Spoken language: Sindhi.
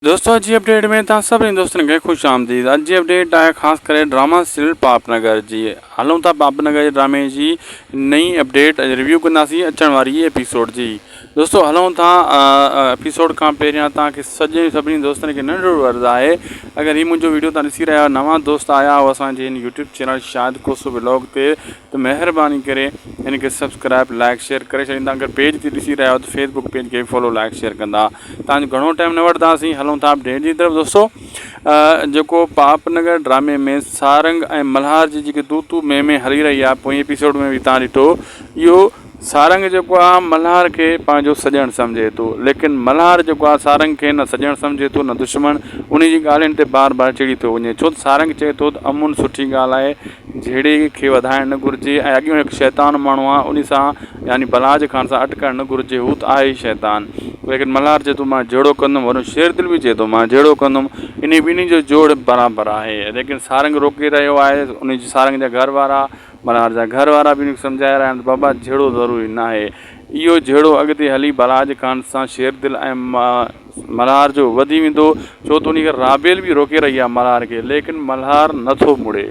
دوستو اڄ جي اپڊيٽ ۾ توهان سڀني دوستن کي خوش آمديد اڄ جي اپڊيٽ آهي خاص ڪري ڊراما سيريل پاپ نگر جي هلون ٿا پاپ نگر جي ڊرامي جي نئين اپڊيٽ اڄ ريويو ڪنداسين اچڻ واري ايپيسوڊ جي دوستو هلون ٿا ايپيسوڊ کان پهريان توهان کي سڄي سڀني دوستن کي ننڍڙو عرض آهي اگر هي منهنجو ويڊيو توهان ڏسي رهيا آهيو نوان دوست آيا آهيو اسان جي هن YouTube channel Shahid Khoso vlog تي ته مهرباني ڪري هن کي سبسڪرائب لائڪ شيئر ڪري ڇڏيندا اگر پيج تي ڏسي رهيا آهيو ته فيسبوڪ پيج کي فالو لائڪ شيئر ڪندا تان جو گهڻو ٽائيم نه وٺنداسين هلون ٿا اپڊيٽ جي طرف دوستو جيڪو پاپ نگر ڊرامي ۾ سارنگ ۽ ملهار جي جيڪي تو تو مين مين هلي رهي آهي پوئين ايپيسوڊ ۾ به تان ڏٺو اهو سارنگ جيڪو آهي ملهار کي پنهنجو سڄڻ سمجهي ٿو ليڪن ملهار جيڪو آهي سارنگ کي نه سڄڻ سمجهي ٿو نه دشمن ان جي ڳالهين تي بار بار چڙي ٿو وڃي ڇو ته سارنگ چئي ٿو ته امن سٺي ڳالهه آهي جهيڙي کي وڌائڻ نه گهرجي ۽ اڳيون هڪ شيطان ماڻهو آهي ان سان يعني بلاج خان سان اٽڪڻ نه گهرجي، هو ته آهي ئي شيطان. ليڪن ملهار چئي ٿو مان جهيڙو ڪندم، وري شيردل به چئي ٿو مان جهيڙو ڪندم. انهي ٻنهي جو جوڙ برابر آهي. ليڪن سارنگ روڪي رهيو آهي. انهي جي سارنگ جا گهر وارا، ملهار جا گهر وارا به ان کي سمجهائي رهيا آهن ته بابا جهيڙو ضروري ناهي. اهو جهيڙو اڳتي هلي بلاج خان سان شيردل ۽ ملهار جو وڌي ويندو، ڇو ته انهي کي رابيل به روڪي رهي آهي ملهار کي، ليڪن ملهار نٿو مڙي.